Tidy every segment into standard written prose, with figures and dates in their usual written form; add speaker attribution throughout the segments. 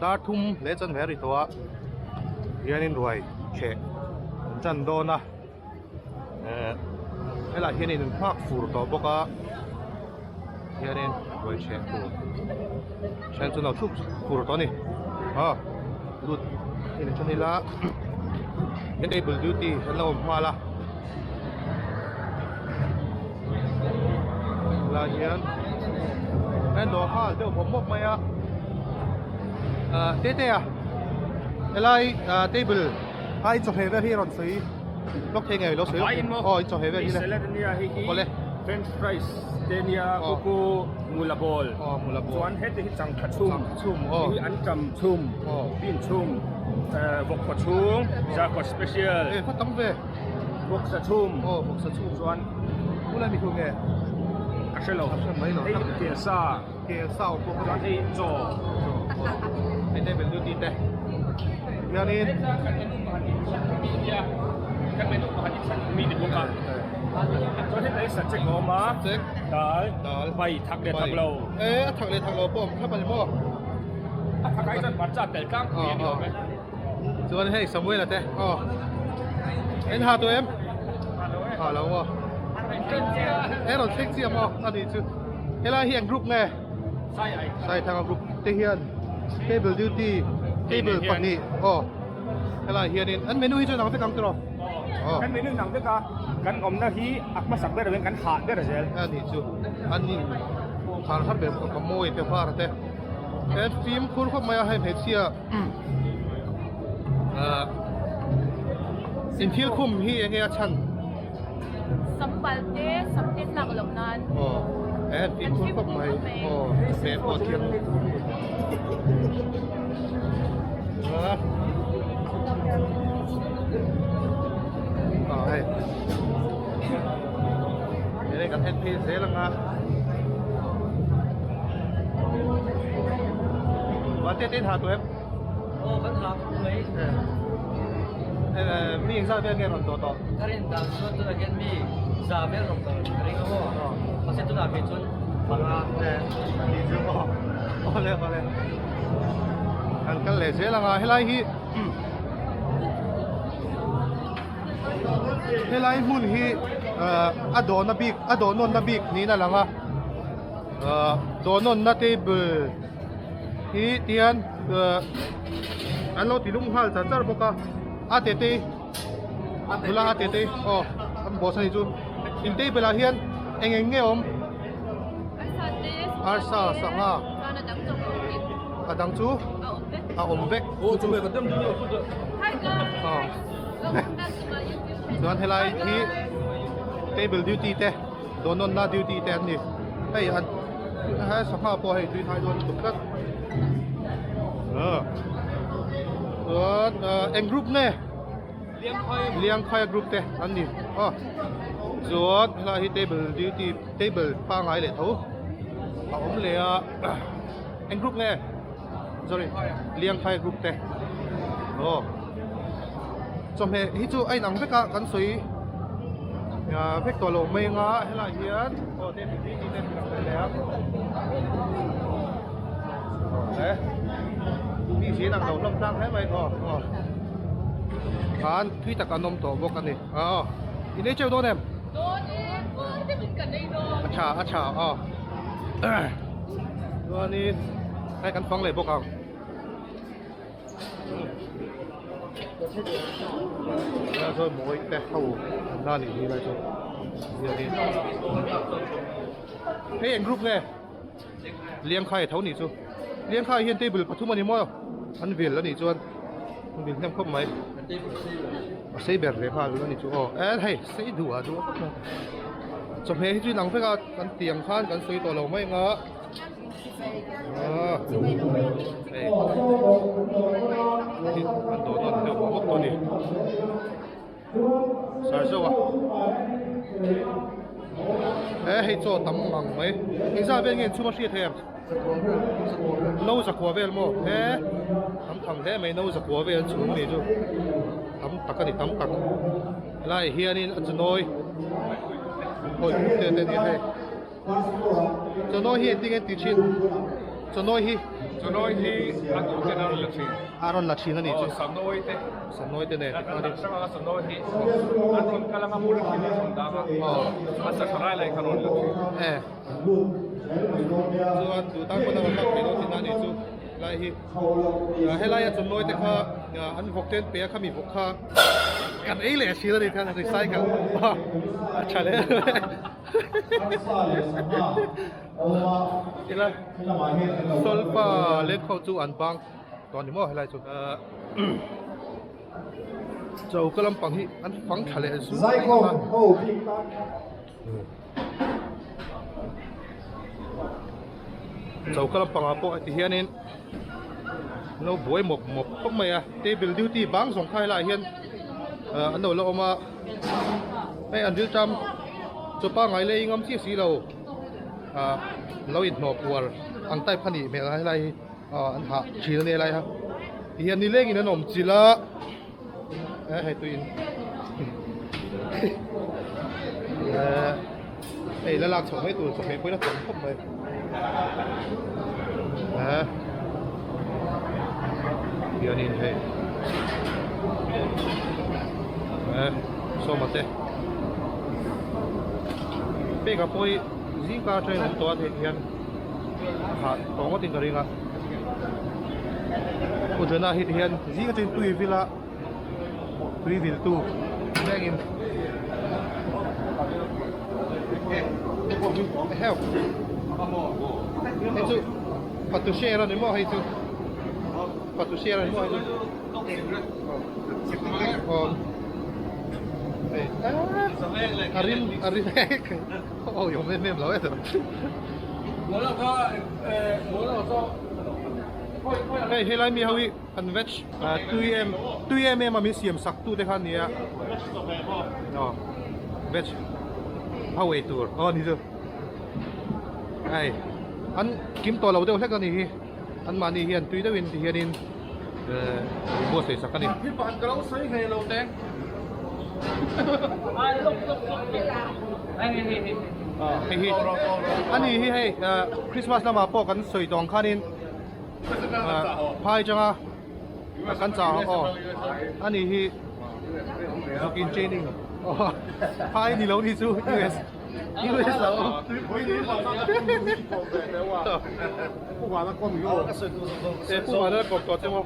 Speaker 1: Dar thum leh chuan ve a ri tawh a hianin ruai chheh an chan dawn a eh helaiah hianin an nghak fur tawh bawk a hianin ruai chheh tur then chu an lo thup fur tawh a ni aw lut en a ila table duty an lo awm nghal a helai hian a dawr nghal deuh bawp bawp mai a ah tete a helai ah table a in chawhmeh vel hi a rawn sawi lawk thei ngei lo sawi lawk aw in chawhmeh vel hi le awle
Speaker 2: french fries te nia kuku mula ball
Speaker 1: aw mula ball
Speaker 2: chuan heti hi changkha chhum
Speaker 1: chhum aw
Speaker 2: hi an tam chhum
Speaker 1: aw
Speaker 2: bean chhum vawk kaw chhung zarkaw special
Speaker 1: e khaw tam ve
Speaker 2: Bawksa chhum.
Speaker 1: Aw bawksa chhum.
Speaker 2: Chuan
Speaker 1: Tunlai mi thu nge?
Speaker 2: Ka hre lo.
Speaker 1: Ka hre mai lo.
Speaker 2: Hei kelsa.
Speaker 1: Kelsa awm bawk a.
Speaker 2: Chuan hei chaw.
Speaker 1: Chaw. Hei table duty te. Hianin.
Speaker 2: Kan menu pakhat in chhan mi nia. Kan menu pakhat in chhan mi ni bawk a. Chuan heta hi sachek a awm a.
Speaker 1: Sachek.
Speaker 2: Dal.
Speaker 1: Dal.
Speaker 2: Bai thak leh thak lo.
Speaker 1: E a thak leh thak lo pawh awm thlap a ni maw?
Speaker 2: A thak ai chuan hmarcha tel tlangpui a ni awm e.
Speaker 1: Chuan hei Samuel-a te aw en ha tawh em? Ha lo aw e rawn thleng chiah maw a nih chu helai hi eng group nge? Saithanga group te hian table duty table pahnih aw helai hianin an menu hi chu inang vek ang tiraw?
Speaker 2: Aw kan menu inang vek a kan awmna hi a hmasak ber avengin kan hah ber zel
Speaker 1: a nih chu an in khar har ber ka mawi te var te he fimkhur khawp mai a hei hmeichhia In thil khum hi enge a chhan?
Speaker 3: Sambal te, sam te tlak loh nan.
Speaker 1: Aw, he an fimkhur khawp mai. Aw, hmeh pawh thiam. Aw hei. Hei kan en phei zel anga. Vate te in ha tawh em?
Speaker 4: Aw kan ha khawp mai.
Speaker 1: Eh mi engzat vel nge rawn tawh tawh?
Speaker 4: Ka rin dan chuan tunah hian mi za vel rawn tawh ka ring a maw. Mahse tunah ve chuan panga.
Speaker 1: Eh ni chu maw. Awle awle. Kan kal leh zel anga helai hi Helai hmun hi a dawhna bik a dawh nawnna bik niin a lang a dawh nawnna table hi tihian an lo ti lum nghal char char bawk a a te te nula a te te aw an boss a nih chu in table ah hian eng eng nge awm arsa sangha a dang chu a awm vek. Chuan helai hi table duty te dawnawnna duty te an ni hei an he sangha pawh hei tui hnai dawn lutuk tlat chuan eng group nge Liangkhaia group te an ni aw chuan helai hi table duty table pangai leh tho a awm leh a eng group nge. Sorry, Liangphai group te. Aw. Chawhmeh hi chu a inang vek a, kan sawi vek tawh lo mai anga helaiah hian aw te ti ti te lang ve leh a. Aw e. Mi zin ang lo hlawm tlang hle mai aw aw. Khan thui tak an awm tawh bawk a ni. Aw. In ei cheu dawn em?
Speaker 3: Dawn e, pur deuhin kan ei dawn.
Speaker 1: A tha a tha aw. Chuanin hei kan fang leh bawk ang. Helai chuan mawi te ho an la nih hi lai chu hianin hei eng group nge Liangkhai tho nih chu Liangkhai hian table pathum a ni maw an vil a nih chuan an vil hnem khawp mai a sei ber leh nghal a nih chu aw e hei sei duh a duh a khawp mai chawhmeh hi chu inang vek a kan tih ang khan kan sawi tawh lo mai ang a hei an dawh nawn deuh bawk tawh a ni. Sar zauh a he hei chaw tam ngang mai engzah vel nge an chhum a hriat em no zakua vel maw he tam tham hle mai no zakua vel an chhum anih chu tam tak ani tam tak helaiah hianin a chunawi hawi te te nia hei chunawi hi engtin nge an tih thin. Chawnawi hi.
Speaker 2: Chawnawi hi a duh ten a rawn la thin.
Speaker 1: A rawn la thin a nih chu.
Speaker 2: Aw Sanawi te.
Speaker 1: Sanawi te nen.
Speaker 2: Kan dak hrang anga Sanawi hi an rawn kal anga hmun a thin a rawn dang a. A sa tha lai lai kha rawn la thin.
Speaker 1: E. Chuan duh tan pawn a rawn lak thei dawn thin a nih chu lai hi. Helaia chawnawi te kha an vawk te an pe a khami vawk kha kan ei leh thin a ni khan recycle a tha hle. Ila solfa lengkho chu an bang tawh ani maw helai chu choka lampang hi an fang tha leh zui a choka lampang ah pawh ti hianin an lo buai mawp mawp khawp mai a table duty bang zawng kha helaiah hian an lo la awm a hei an riltam chaw pangngai lei ngam chiah si lo. ah lo inhnawh puar ang type kha nih hmel a helai hi ah an hah thin a nia helai ha tihian nilengin an awm chilh a eh hei tuiin eh hei la lak chhoh mai tur chawhmeh pawhin a tam khawp mai eh hianin hei eh sawma te. Peka pawh hi zingka atangin awm tawh a theih hian a hah tawh ngawtin ka ring a Pu Johna hi tihian zing atangin tui vil a tui vil tu rengin heu hei chu fatu share a ni maw hei chu fatu share a ni maw hei chu. A rim a rim awi awm em em lo e hei helai mi ho hi an veg tui em tui em em a min siam sak tu te kha ania aw veg ho ei tur aw ni chu hei an kim tawh lo deuh hlek a ni hi. An mahni hian tui deuhin ti hianin buatsaih sak a ni. Hei hi a ni hi hei Christmas lamah pawh kan sawi tawh ang khanin phai atanga kan chah ang aw a ni hi zukin training phai ni lo ni chu US US lo Pu Vana kawp tawh che maw?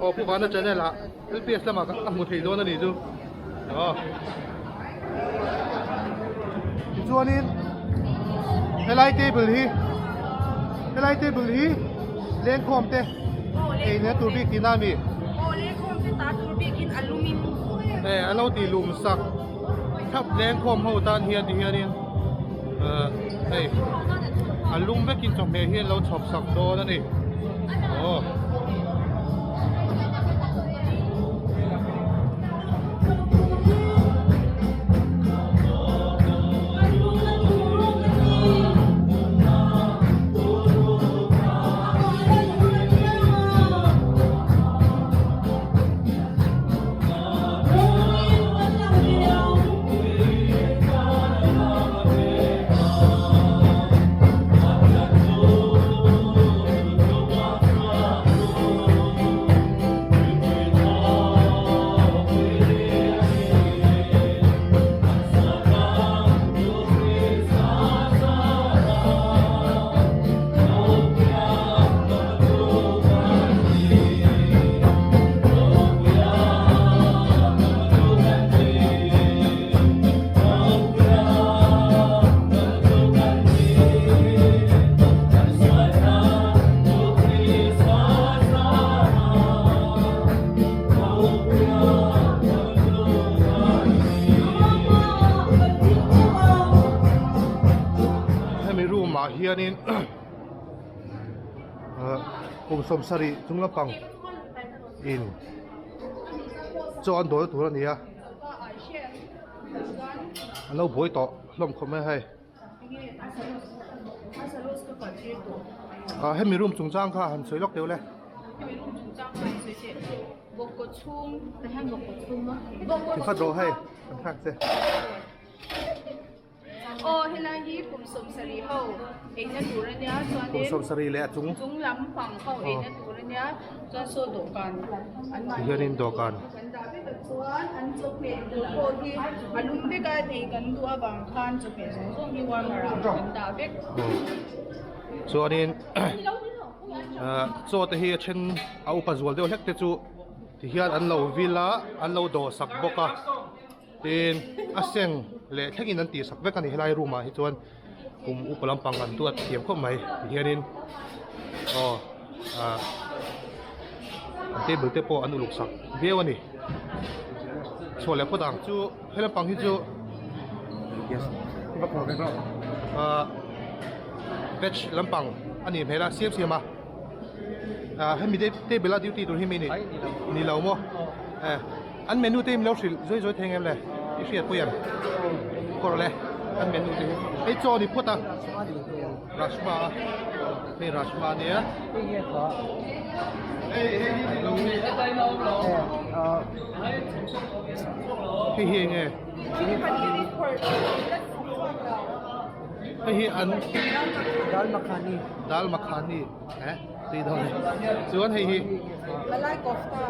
Speaker 1: Aw Pu Vana channel ah LPS lamah ka hmu thei dawn a nih chu. Aw. Tichuanin helai table hi helai table hi lengkhawm te ei na tur bik tihna a mi?
Speaker 3: Aw lengkhawm te ta tur bikin a lumin.
Speaker 1: E a lo tih lum sak thlap lengkhawm ho tan hian ti hianin hei a lum vekin chawhmeh hi an lo chhawp sak dawn a ni aw. Hemi room ah hianin kum 70 chung lampang in chaw an dawl tur a ni a an lo buai tawh hlawm khawp mai a hei. Ah hemi room chungchang kha han sawi lawk teuh le. Ti khat rawh hei kan thlak che.
Speaker 5: Aw helai hi kum sawmsarih ho eina tur a nia chuanin
Speaker 1: Kum sawmsarih leh a chung
Speaker 5: chung lampang ho eina tur a nia chuan saw dawhkan an mahni
Speaker 1: Tihianin dawhkan
Speaker 5: kan dah vek a chuan an chawhmeh tur pawh hi a lum vek a ei kan duh avang khan chawhmeh zawng zawng hi warmer ah kan dah vek.
Speaker 1: Chuanin chaw te hi a then a upa zual deuh hlek te chu tihian an lo vil a an lo dawh sak bawk a. Tin, a seng leh thlengin an tihsak vek a ni helai room ah hi chuan kum upa lampang an duat thiam khawp mai tihianin aw ah table te pawh an uluk sak viau a ni chhuah leh phawt ang chu he lampang hi chu ah veg lampang a nih hmel a siam siam a ah hemi table a duty tur hi mi ni ni lo maw eh. An menu te hi min lo hrilh zui zui thei ngem le? I hriat pui em? Kawr le an menu te hi. Hei chaw ni phawt a. Rajma a. Hei rajma a nia. Hei hi enge? Hei hi an
Speaker 6: Dal makhani.
Speaker 1: Dal makhani. Eh, tui dawn e. Chuan hei hi.
Speaker 6: Malai kofta.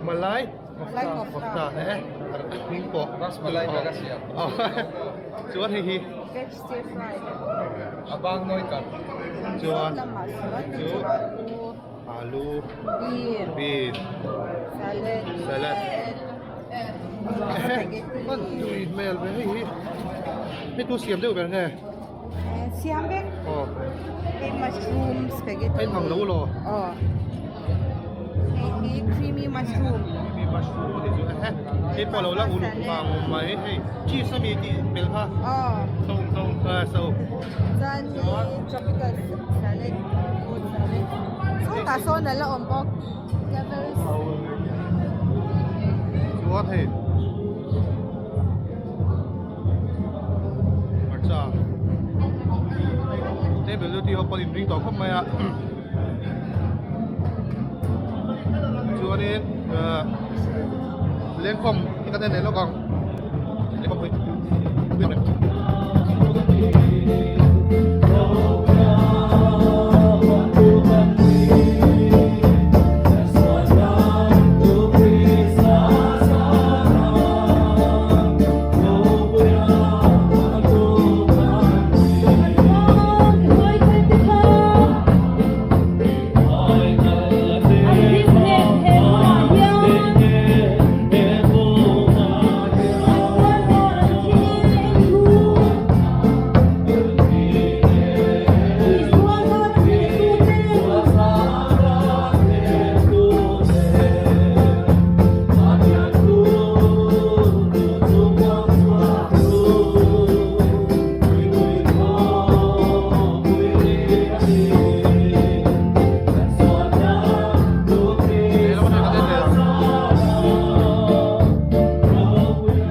Speaker 1: Malai?
Speaker 6: Malai kofta.
Speaker 1: Kofta eh. Hming pawh.
Speaker 7: Ras malai ka ka siam.
Speaker 1: Chuan hei hi.
Speaker 6: Veg stir fry.
Speaker 7: A bang nawi kat.
Speaker 1: Chuan. Chu. Alu.
Speaker 6: Bean.
Speaker 1: Bean.
Speaker 6: Salad.
Speaker 1: Salad. Eh, man tui hmel ve hei hi. Hei tu siam deuh ber nge?
Speaker 6: Siam vek.
Speaker 1: Aw.
Speaker 6: Hei mushroom spaghetti.
Speaker 1: Hei ang lo lo.
Speaker 6: Aw. Hei hi creamy mushroom.
Speaker 1: Creamy mushroom ani chu. Ehe. Hei pawh lo la uluk vang mai hei cheese ami tih bel kha.
Speaker 6: Aw.
Speaker 1: So so so.
Speaker 6: Chuan hi tropical salad fruit salad. Sawtah sawn a la awm bawk. Devils.
Speaker 1: Chuan hei. Hmarcha table duty ho pawh inring tawh khawp mai a chuanin ahh lengkhawm hi kan en leh lawk ang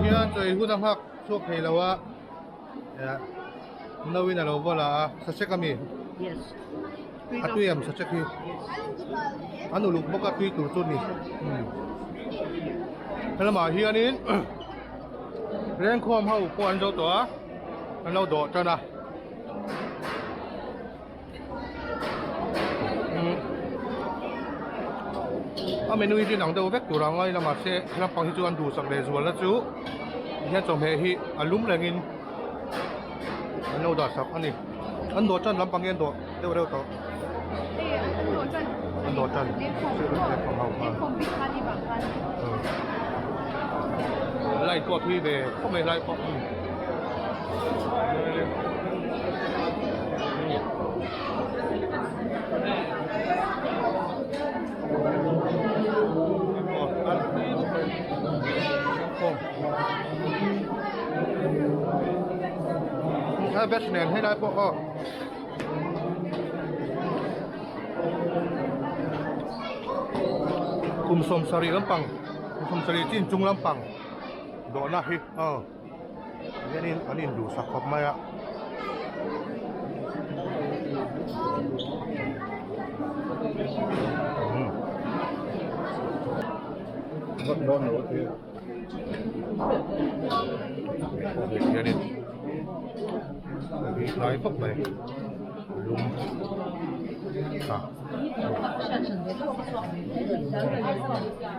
Speaker 1: Hian chawi hun a nghak chhuak thei lo a no in a lo va la a sachek ami a tui em sachek hi an uluk bawk a tui tur chu ni helamah hianin Lengkhawm ho pawh an zo tawh a an lo dawh tan a a menu hi chu inang deuh vek tur a ngai la mahse lampang hi chu an duhsak leh zual na chu tihian chawhmeh hi a lum rengin an lo dah sak a ni an dawh tan lampang hi an dawh deuh reuh tawh an dawh tan light pawh a thui ve khawp mai lai pawh. Veg nen helai pawh aw kum sawmsarih lampang kum sawmsarih chin chung lampang dawhna hi aw hianin an induhsak khawp mai a. Hianin. Tlai khawp mai lum a.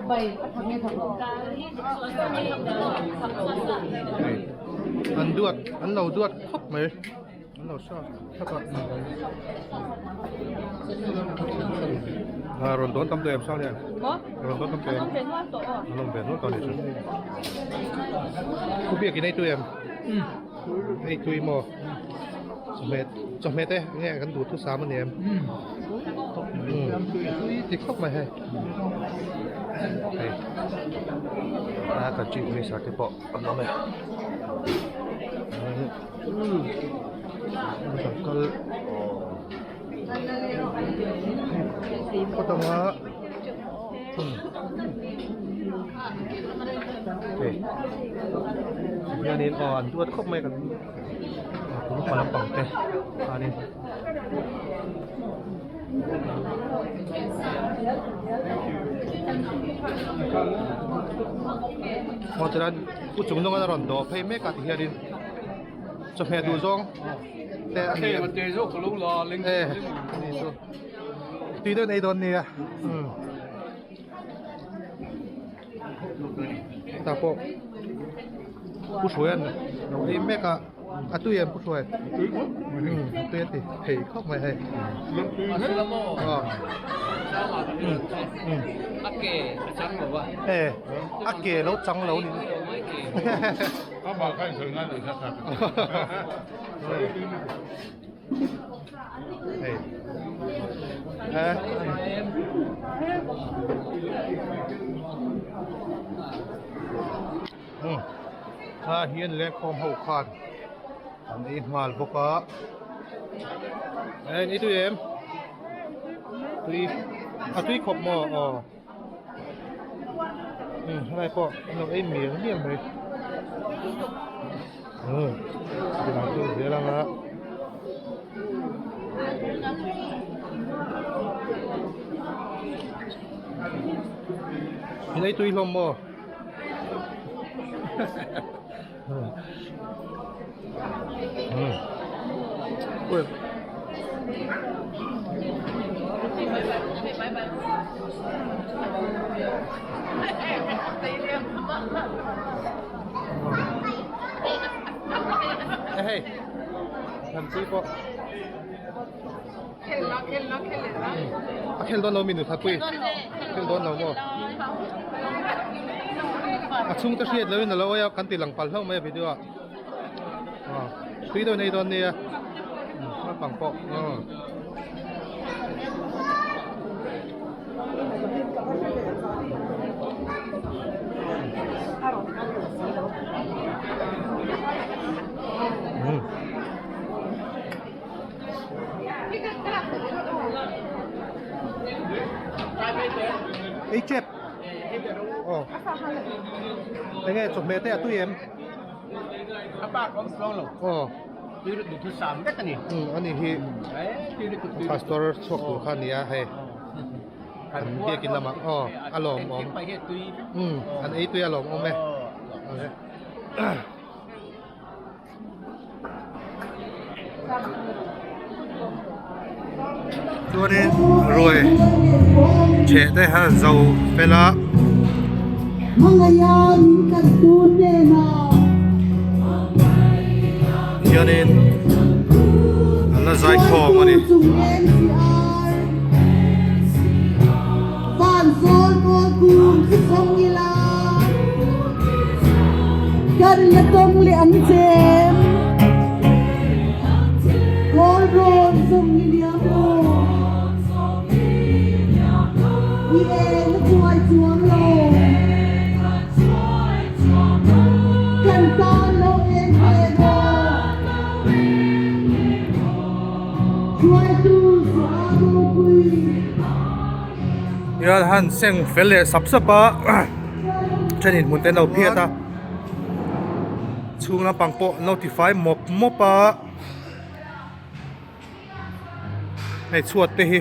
Speaker 1: Hei an duat an lo duat khawp mai an lo sa thlap a. A rawn dawn tam tawh em sang hian rawn dawn tam tawh em an awm ve nual tawh a nih chu. Thu biakin ei tui em? Ei tui maw? Chawhmeh chawhmeh te enge kan duh thusam a ni em? Tui ti khawp mai hei. Hei a kan chief minister te pawh an awm e. Kan kal phawt ang a. Hei hianin aw an duat khawp mai kan upa lampang te khanin aw chuan pu chung nunga rawn dawh phei mek a ti hianin chawhmeh duh zawng te a ni a. Tui deuh nei dawn nia. Tah pawh Pu Hruaia'n lo ei mek a, a tui em Pu Hruai? Tui khawp mai. A tui a ti thei khawp mai hei.
Speaker 4: A ke a chang lo a.
Speaker 1: E, a ke lo chang lo ni.
Speaker 7: Amah kha in sawi ngai lo kha kha.
Speaker 1: Hei eh umm ah hian lengkhawm ho khan an ei nghal bawk a eh ni tui em tui a tui khawp maw aw umm helai pawh an lo ei mial mial mai umm chutiang chu zel ang a. In ei tui hlawm maw? Umm ui. Hei lam chi pawh a khel dawn lo mi nutha pui khel dawn lo maw a chhungte hriat loin a lo awih a kan ti lang palh hlauh mai a video ah tui deuh nei dawn nia naupang pawh. Ei chep aw enge chawhmeh te a tui em aw umm ani hi pastor chhuak tur kha a ni a hei an biakin lamah aw a lawmawm umm an ei tui a lawmawm e. Chuanin ruai chheh te kha zo fel a. Hianin an la zai khawm a ni. Hian han seng fel leh sap sap a thenin hmun te an lo phiat a chhung lampang pawh an lo tifai mawp mawp a hei chhuat te hi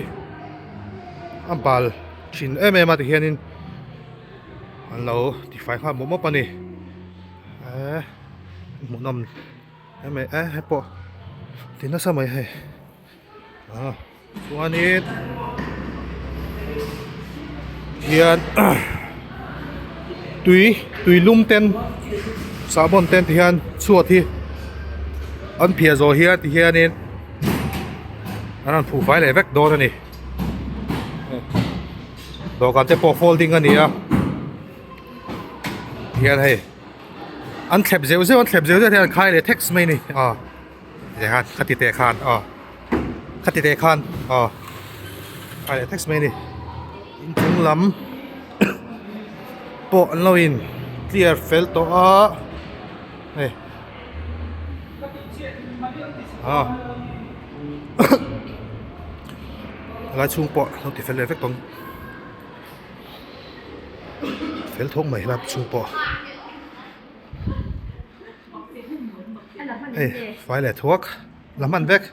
Speaker 1: a bal thin em em a tihianin an lo tifai nghal mawp mawp a ni eee hmuhnawm. Hemi eh hei pawh ti nasa mai hei ah chuanin hian tui tui lum ten sahbawn ten ti hian chhuat hi an phiah zawh hian ti hianin an rawn phuh fai leh vek dawn a ni dawhkan te pawh folding a ni a hian hei. An thlep zeuh zeuh an thlep zeuh zeuh hian an khai leh theks mai a ni aw ti khan khati teh khan aw khati teh khan aw khai leh theks mai a ni inchung lam pawh an lo in clear fel tawh a hei aw helai chhung pawh an lo ti fel leh vek tawh ang. Fel thawk mai helai chhung pawh hei fai leh thuak la hman vek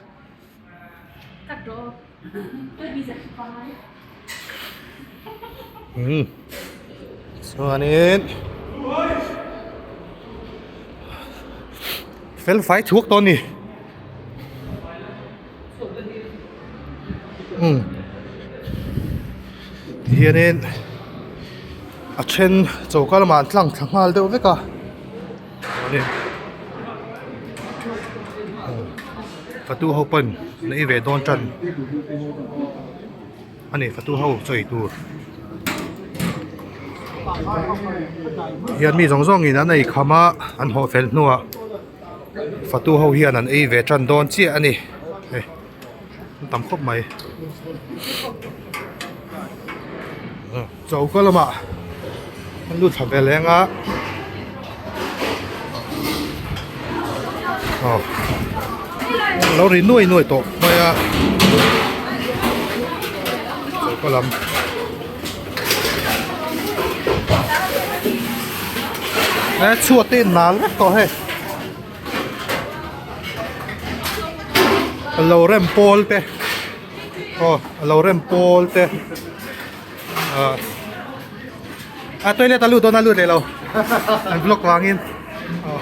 Speaker 1: umm chuanin fel fai thuak tawh a ni. Umm tihianin a then choka lamah an tlang thla nghal deuh vek a chuanin fatu ho pawn an ei ve dawn tan a ni fatu ho chawi tur hian mi zawng zawngin an ei kham a an hawh fel hnuah. Fatu ho hian an ei ve tan dawn chiah a ni hei an tam khawp mai choka lamah an lut thla ve leng a aw lo ri nuai nuai tawh mai a choka lam. He chhuat te in nal vek tawh hei a lo rem pawl te aw a lo rem pawl te ah a toilet a lut dawn a lut leh lo an vlog vangin aw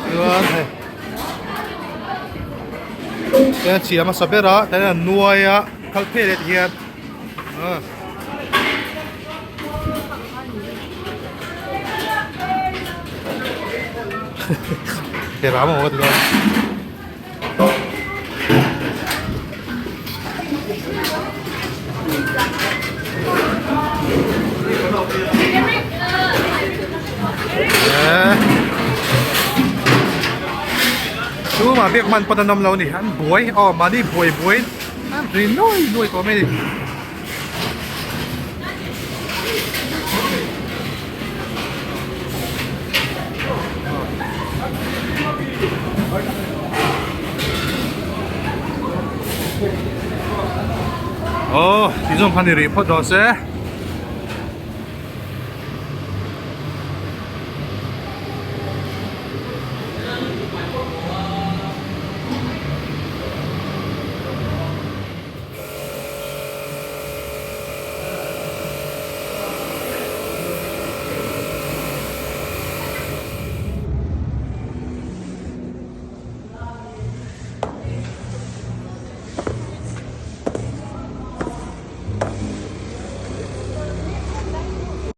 Speaker 1: chuan hei tian a chhia hmasa ber a tian a nuai a kal phei leh ti hian. Ram awm a ti dawn. Tumah biak hman pawn an awm lo a ni an buai aw mahni buai buai an ri nuai nuai tawh mai a ni. Aw ti zawng khan i rih phawt rawh se.